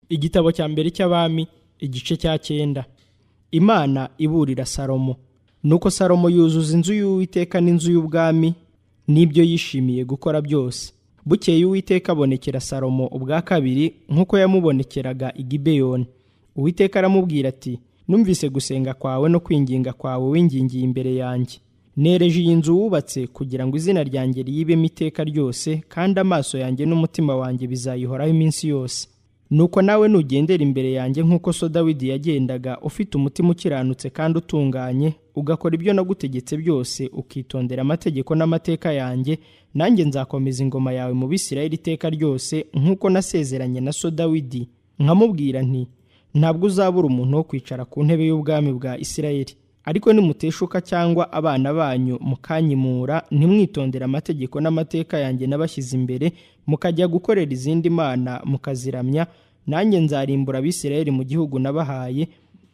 Igitabo cya mbere cy'Abami, igice cya 9. Imana iburira Salomo. Nuko Salomo yuzuza inzu y'Uwiteka n'inzu y'ubwami n'ibyo yishimiye gukora byose. Bukeye Uwiteka abonekera Salomo ubwa kabiri nk'uko yamubonekeraga i Gibeyoni. Uwiteka aramubwira ati: Numvise gusenga kwawe no kwinginga kwawe wingingiye imbere yanjye. Nereje iyi nzu wubatse kugira ngo izina ryanjye riyibemo iteka ryose, kandi amaso yanjye n'umutima wanjye bizayihoraho iminsi yose. Nuko nawe nugendera imbere yanjye nk'uko so Dawidi yagendaga, ufite umutima ukiranutse kandi utunganye, ugakora ibyo nagutegetse byose, ukitondera amategeko n'amateka yanjye, nanjye nzakomeza ingoma yawe mu Bisirayeli iteka ryose, nk'uko nasezeranye na so Dawidi, nkamubwira nti: Ntabwo uzabura umuntu wo kwicara ku ntebe y'ubwami bwa Isirayeli. Ariko nimuteshuka cyangwa abana banyu mukanyimura, ntimwitondera amategeko n'amateka yanjye nabashyize imbere, mukajya gukorera izindi mana mukaziramya, nanjye nzarimbura Abisirayeli mu gihugu nabahaye,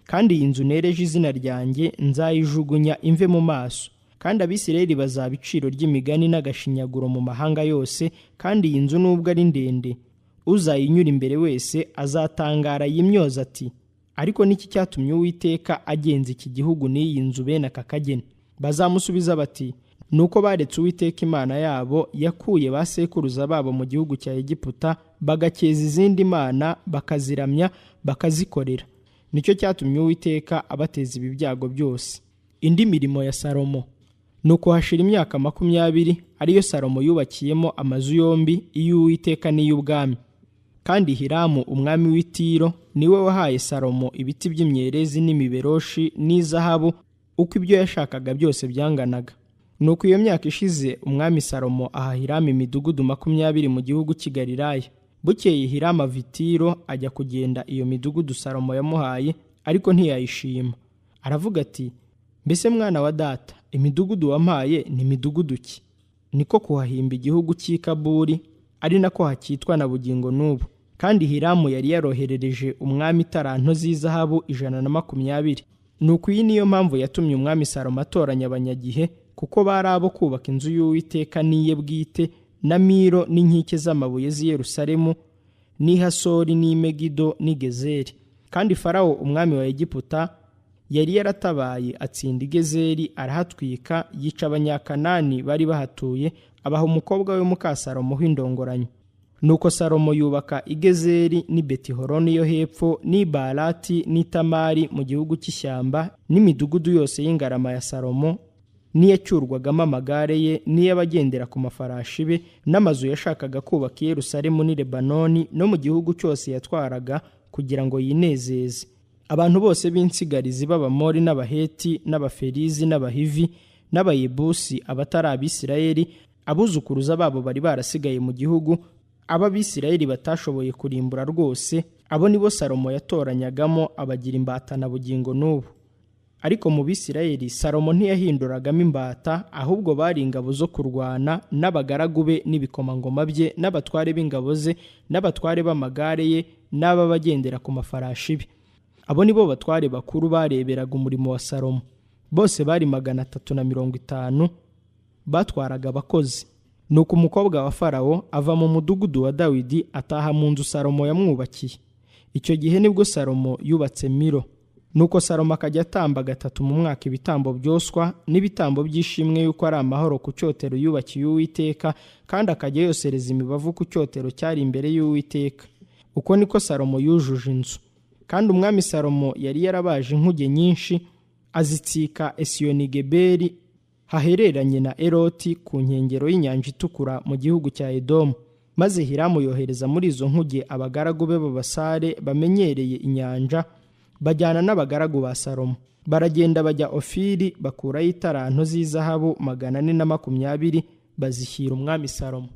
kandi iyi nzu nereje izina ryanjye nzayijugunya imve mu maso. Kandi Abisirayeli bazaba iciro ry'imigani n'agashinyaguro mu mahanga yose, kandi iyi nzu nubwo ari ndende, uzayinyura imbere wese azatangara yimyoza ati: Ariko niki cyatumye Uwiteka agenza iki gihugu n'iyi nzu bene aka kageni? Bazamusubiza bati: Nuko baretse Uwiteka Imana yabo yakuye ba sekuruza babo mu gihugu cya Egiputa, bagakeza izindi mana bakaziramya bakazikorera. Nicyo cyatumye Uwiteka abateza ibi byago byose. Indi mirimo ya Salomo. Nuko hashira imyaka 20 ariyo Salomo yubakiyemo amazu yombi, iy'Uwiteka n'iy'ubwami. Kandi Hiramu umwami w'i Tiro niwe wahaye Salomo ibiti by'imyerezi n'imiberoshi n'izahabu, uko ibyo yashakaga byose byanganaga. Nuko iyo myaka ishize umwami Salomo aha Hiramu imidugudu 20 mu gihugu cy'i Galilaya. Bukeye Hiramu ava i Tiro ajya kugenda iyo midugudu Salomo yamuhaye, ariko ntiyayishima. Aravuga ati: Mbese mwana wa data, imidugudu wampaye ni midugudu ki? Niko kuhahimba igihugu cy'i Kaburi, ari nako hakitwa na bugingo n'ubu. Kandi Hiramu yari yaroherereje umwami itaranto z'izahabu 120. Nuko iyi niyo mpamvu yatumye umwami Salomo atoranya abanyagihe, kuko bari abo kubaka inzu y'Uwiteka n'iye bwite, na Miro n'inkike z'amabuye z'i Yerusalemu, n'i Hasori n'i Megido n'i Gezeri. Kandi Farawo umwami wa Egiputa yari yaratabaye atsinda i Gezeri, arahatwika, yica Abanyakanani bari bahatuye, abaha umukobwa we muka Salomo w'indongoranyo. Nuko Salomo yubaka i Gezeri n'i Betihoroni yo hepfo, n'i Baalati n'i Tamari mu gihugu cy'ishyamba, n'imidugudu yose y'ingarama ya Salomo, n'iyacyurwagamo amagare ye, n'iy'abagendera ku mafarashi be, n'amazu yashakaga kubaka i Yerusalemu n'i Lebanoni no mu gihugu cyose yatwaraga kugira ngo yinezeze. Abantu bose b'insigarizi b'Abamori n'Abaheti n'Abaferizi n'Abahivi n'Abayebusi abatari Abisirayeli, abuzukuruza babo bari barasigaye mu gihugu, ab'Abisirayeli batashoboye kurimbura rwose, abo nibo Salomo yatoranyagamo abagira imbata na bugingo n'ubu. Ariko mu Bisirayeli Salomo ntiyahinduragamo imbata, ahubwo bari ingabo zo kurwana n'abagaragu be n'ibikomangoma bye n'abatware b'ingabo ze n'abatware b'amagare ye n'ab'abagendera ku mafarashi be. Abo nibo batware bakuru bareberaga umurimo wa Salomo. Bose bari 350 batwaraga abakozi. Nuko umukobwa wa Farawo ava mu mudugudu wa Dawidi ataha mu nzu Salomo yamwubakiye. Icyo gihe nibwo Salomo yubatse Miro. Nuko Salomo akajya atamba 3 mu mwaka ibitambo byoswa n'ibitambo by'ishimwe yuko ari amahoro ku cyotero yubakiye Uwiteka, kandi akajya yosereza imibavu ku cyotero cyari imbere y'Uwiteka. Uko niko Salomo yujuje inzu. Kandi umwami Salomo yari yarabaje inkuge nyinshi, azitsika Esiyonigeberi hahereranye na Eroti ku nkengero y'inyanja itukura mu gihugu cya Edomu. Maze Hiramu yohereza muri izo nkuge abagaragu be b'abasare bamenyereye inyanja, bajyana n'abagaragu ba Salomo. Baragenda bajya Ofiri, bakurayo itaranto z'izahabu 420, bazishyira umwami Salomo.